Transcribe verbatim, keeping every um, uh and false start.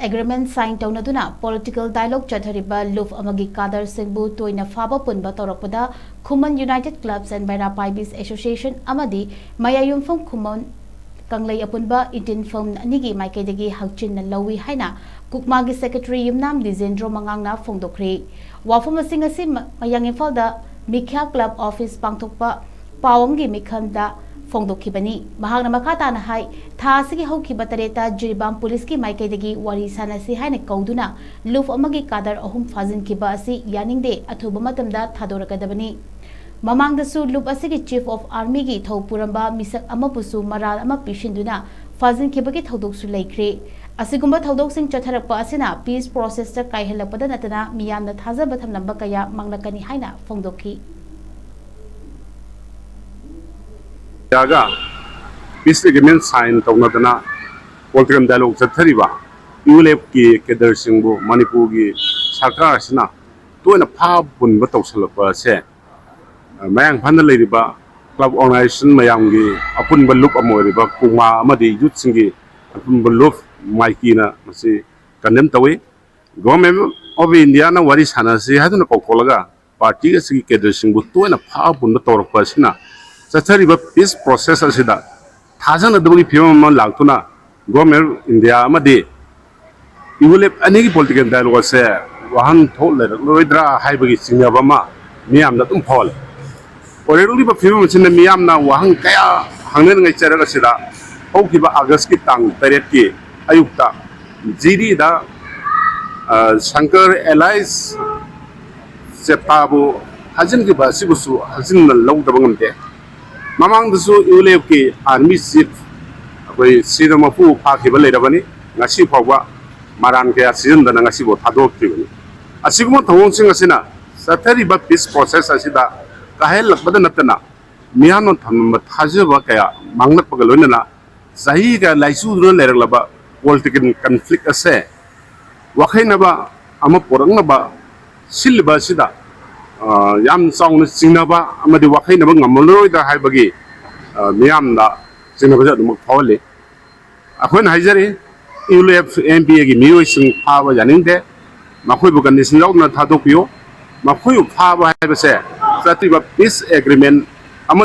Agreement sign ꯇꯧꯅꯗꯨꯅ political dialogue ꯆꯠꯊꯔꯤꯕ ꯂꯨꯞ ꯑꯃꯒꯤ ꯀꯥꯗꯔꯁꯤꯡꯕꯨ ꯇꯣꯏꯅ ꯐꯥꯕ ꯄꯨꯟꯕ ꯇꯧꯔꯛꯄꯗ ꯈꯨꯃꯟ ꯌꯨꯅꯥꯏꯇꯦꯗ ꯀ꯭ꯂꯕꯁ ꯑꯦꯟ ꯕꯩꯔꯥ ꯄꯥꯏꯕꯤꯁ ꯑꯦꯁꯣꯁꯤꯌꯦꯁꯟ ꯑꯃꯗꯤ ꯃꯌꯥꯏ ꯌꯨꯝꯐꯝ ꯈꯨꯃꯟ ꯀꯪꯂꯩ ꯑꯄꯨꯟꯕ ꯏꯟꯗꯤꯌꯟ ꯐꯤꯔꯝ ꯑꯅꯤꯒꯤ ꯃꯥꯏꯀꯩꯗꯒꯤ ꯍꯛꯆꯤꯟꯅ ꯂꯧꯏ ꯍꯥꯏꯅ ꯀꯨꯛꯃꯥꯒꯤ ꯁꯦꯀ꯭ꯔꯦꯇꯔꯤ ꯌꯨꯝꯅꯥꯝ ꯂꯤꯖꯦꯟꯗ꯭ꯔꯣ ꯃꯉꯥꯡꯅ ꯐꯣꯡꯗꯣꯛꯈ꯭ꯔꯦ꯫ ꯋꯥꯐꯝ ꯑꯁꯤ ꯉꯁꯤ ꯃ-, ꯃꯌꯥꯡ ꯏꯝꯐꯥꯜꯗ ꯃꯤꯈ꯭ꯌꯥ ꯀ꯭ꯂꯕ ꯑꯣꯐꯤꯁ ꯄꯥꯡꯊꯣꯛꯄ ꯄꯥꯎ ꯑꯃꯒꯤ ꯃꯤꯈꯜꯗ ꯐꯣꯡꯗꯣꯛꯈꯤꯕꯅꯤ꯫ ꯃꯍꯥꯛꯅ ꯃꯈꯥ ꯇꯥꯅ ꯍꯥꯏ, ꯊꯥ ꯑꯁꯤꯒꯤ ꯍꯧꯈꯤꯕ ꯇꯔꯦꯠꯇ ꯖꯤꯔꯤꯕꯥꯝ ꯄꯨꯂꯤꯁꯀꯤ ꯃꯥꯏꯀꯩꯗꯒꯤ ꯋꯥꯔꯤ ꯁꯥꯟꯅꯁꯤ ꯍꯥꯏꯅ ꯀꯧꯗꯨꯅ ꯂꯨꯞ ꯑꯃꯒꯤ ꯀꯥꯗꯔ ꯑꯍꯨꯝ ꯐꯥꯖꯤꯟꯈꯤꯕ ꯑꯁꯤ ꯌꯥꯅꯤꯡꯗꯦ, ꯑꯊꯨꯕ ꯃꯇꯝꯗ ꯊꯥꯗꯣꯔꯛꯀꯗꯕꯅꯤ꯫ ꯃꯃꯥꯡꯗꯁꯨ ꯂꯨꯞ ꯑꯁꯤꯒꯤ ꯆꯤꯐ ꯑꯣꯐ ꯑꯥꯔꯃꯤꯒꯤ ꯊꯧ ꯄꯨꯔꯝꯕ ꯃꯤꯁꯛ ꯑꯃꯕꯨꯁꯨ ꯃꯔꯥꯜ ꯑꯃ ꯄꯤꯁꯤꯟꯗꯨꯅ ꯐꯥꯖꯤꯟꯈꯤꯕꯒꯤ ꯊꯧꯗꯣꯛꯁꯨ ꯂꯩꯈ꯭ꯔꯦ꯫ ꯑꯁꯤꯒꯨꯝꯕ ꯊꯧꯗꯣꯛꯁꯤꯡ ꯆꯠꯊꯔꯛꯄ ꯑꯁꯤꯅ ꯄꯤꯁ ꯄ꯭ꯔꯣꯁꯦꯁꯇ ꯀꯥꯏꯍꯜꯂꯛꯄꯗ ꯅꯠꯇꯅ ꯃꯤꯌꯥꯝꯅ ꯊꯥꯖꯕ ꯊꯝꯂꯝꯕ ꯀꯌꯥ ꯃꯥꯡꯂꯛꯀꯅꯤ ꯍꯥꯏꯅ ꯐꯣꯡꯗꯣꯛꯈꯤ꯫ ꯌꯥꯒ ꯄꯤꯁ ꯑꯦꯒ꯭ꯔꯤꯃꯦꯟ ꯁꯥꯏꯟ ꯇꯧꯅꯗꯅ ꯄꯣꯂꯤꯇꯤꯀꯦꯜ ꯗꯥꯏꯂꯣꯒ ꯆꯠꯊꯔꯤꯕ ꯌꯨ ꯑꯦꯜ ꯑꯦꯐꯀꯤ ꯀꯦꯗꯔꯁꯤꯡꯕꯨ ꯃꯅꯤꯄꯨꯔꯒꯤ ꯁꯔꯀꯥꯔ ꯑꯁꯤꯅ ꯇꯣꯏꯅ ꯐꯥꯕ ꯄꯨꯟꯕ ꯇꯧꯁꯜꯂꯛꯄ ꯑꯁꯦ, ꯑ, ꯃꯌꯥꯡ ꯏꯝꯐꯥꯜꯗ ꯂꯩꯔꯤꯕ ꯀ꯭ꯂꯕ ꯑꯣꯔꯒꯅꯥꯏꯖꯦꯁꯟ ꯃꯌꯥꯝꯒꯤ ꯑꯄꯨꯟꯕ ꯂꯨꯞ ꯑꯃ ꯑꯣꯏꯔꯤꯕ ꯀꯨꯛꯃꯥ ꯑꯃꯗꯤ ꯌꯨꯠꯁꯤꯡꯒꯤ ꯑꯄꯨꯟꯕ ꯂꯨꯞ ꯃꯥꯏꯀꯤꯅ ꯃꯁꯤ ꯀꯟꯗꯦꯝ ꯇꯧꯏ꯫ ꯒꯣꯔꯃꯦꯟ ꯑꯣꯐ ꯏꯟꯗꯤꯌꯥꯅ ꯋꯥꯔꯤ ꯁꯥꯟꯅꯁꯤ ꯍꯥꯏꯗꯨꯅ ꯀꯧꯊꯣꯛꯂꯒ ꯄꯥꯔꯇꯤ ꯑꯁꯤꯒꯤ ꯀꯦꯗꯔꯁꯤꯡꯕꯨ ꯇꯣꯏꯅ ꯐꯥꯕ ꯄꯨꯟꯕ ꯇꯧꯔꯛꯄ ꯑꯁꯤꯅ ꯆꯠꯊꯔꯤꯕ ꯄꯤꯁ ꯄ꯭ꯔꯣꯁꯦꯁ ꯑꯁꯤꯗ ꯊꯥꯖꯅꯗꯕꯒꯤ ꯐꯤꯕꯝ ꯑꯃ ꯂꯥꯛꯇꯨꯅ ꯒꯣꯔꯃꯦꯟ ꯑꯣꯐ ꯏꯟꯗꯤꯌꯥ ꯑꯃꯗꯤ ꯌꯨ ꯑꯦꯜ ꯑꯦꯐ ꯑꯅꯤꯒꯤ ꯄꯣꯂꯤꯇꯤꯀꯦꯜ ꯗꯥꯏꯂꯣꯒ ꯑꯁꯦ ꯋꯥꯍꯟꯊꯣꯛ ꯂꯩꯔꯛꯂꯔꯣꯏꯗ꯭ꯔꯥ ꯍꯥꯏꯕꯒꯤ ꯆꯤꯡꯅꯕ ꯑꯃ ꯃꯤꯌꯥꯝꯗ ꯑꯗꯨꯝ ꯐꯥꯎꯍꯜꯂꯤ꯫ ꯑꯣꯏꯔꯛꯂꯤꯕ ꯐꯤꯕꯝ ꯑꯁꯤꯅ ꯃꯤꯌꯥꯝꯅ ꯋꯥꯍꯪ ꯀꯌꯥ ꯍꯪꯅꯔꯤꯉꯩ ꯆꯔꯛ ꯑꯁꯤꯗ ꯍꯧꯈꯤꯕ ꯑꯥꯒꯁꯀꯤ ꯇꯥꯡ ꯇꯔꯦꯠꯀꯤ ꯑꯌꯨꯛꯇ ꯖꯤꯔꯤꯗ, ꯑ, ꯁꯪꯀꯔ ꯑꯦꯂꯥꯏꯁ ꯆꯦꯞꯇꯥꯕꯨ ꯍꯥꯖꯤꯟꯈꯤꯕ ꯑꯁꯤꯕꯨꯁꯨ ꯍꯥꯖꯤꯟꯅ ꯂꯧꯗꯕ ꯉꯝꯗꯦ꯫ ꯃꯃꯥꯡꯗꯁꯨ ꯌꯨ ꯑꯦꯜ ꯑꯦꯐꯀꯤ ꯑꯥꯔꯃꯤ ꯆꯤꯐ ꯑꯩꯈꯣꯏ ꯁꯤꯗ ꯃꯄꯨ ꯐꯥꯈꯤꯕ ꯂꯩꯔꯕꯅꯤ, ꯉꯁꯤ ꯐꯥꯎꯕ ꯃꯔꯥꯟ ꯀꯌꯥ ꯁꯤꯖꯤꯟꯗꯅ ꯉꯁꯤꯐꯥꯎ ꯊꯥꯗꯣꯛꯇ꯭ꯔꯤꯕꯅꯤ꯫ ꯑꯁꯤꯒꯨꯝꯕ ꯊꯧꯑꯣꯡꯁꯤꯡ ꯑꯁꯤꯅ ꯆꯠꯊꯔꯤꯕ ꯄꯤꯁ ꯄ꯭ꯔꯣꯁꯦꯁ ꯑꯁꯤꯗ ꯀꯥꯏꯍꯜꯂꯛꯄꯗ ꯅꯠꯇꯅ ꯃꯤꯌꯥꯝꯅ ꯊꯝꯂꯝꯕ ꯊꯥꯖꯕ ꯀꯌꯥ ꯃꯥꯡꯂꯛꯄꯒ ꯂꯣꯏꯅꯅ ꯆꯍꯤ ꯀꯌꯥ ꯂꯥꯏꯆꯨꯗꯨꯅ ꯂꯩꯔꯛꯂꯕ ꯄꯣꯂꯤꯇꯤꯀꯦꯜ ꯀꯟꯐ꯭ꯂꯤꯛ ꯑꯁꯦ ꯋꯥꯈꯩꯅꯕ ꯑꯃ ꯄꯨꯔꯛꯅꯕ ꯁꯤꯜꯂꯤꯕ ꯑꯁꯤꯗ, ꯑ, ꯌꯥꯝ ꯆꯥꯎꯅ ꯆꯤꯡꯅꯕ ꯑꯃꯗꯤ ꯋꯥꯈꯩꯅꯕ ꯉꯝꯃꯔꯣꯏꯗ꯭ꯔꯥ ꯍꯥꯏꯕꯒꯤ, ꯑ, ꯃꯤꯌꯥꯝꯗ ꯆꯤꯡꯅꯕꯁꯦ ꯑꯗꯨꯃꯛ ꯐꯥꯎꯍꯜꯂꯤ꯫ ꯑꯩꯈꯣꯏꯅ ꯍꯥꯏꯖꯔꯤ, ꯌꯨ ꯑꯦꯐ ꯑꯦꯝ ꯕꯤ ꯑꯦꯒꯤ ꯃꯤꯑꯣꯏꯁꯤꯡ ꯐꯥꯕ ꯌꯥꯅꯤꯡꯗꯦ꯫ ꯃꯈꯣꯏꯕꯨ ꯀꯟꯗꯤꯁꯟ ꯌꯥꯎꯗꯅ ꯊꯥꯗꯣꯛꯄꯤꯌꯨ꯫ ꯃꯈꯣꯏꯕꯨ ꯐꯥꯕ ꯍꯥꯏꯕꯁꯦ ꯆꯠꯇ꯭ꯔꯤꯕ ꯄꯤꯁ ꯑꯦꯒ꯭ꯔꯤꯃꯦꯟ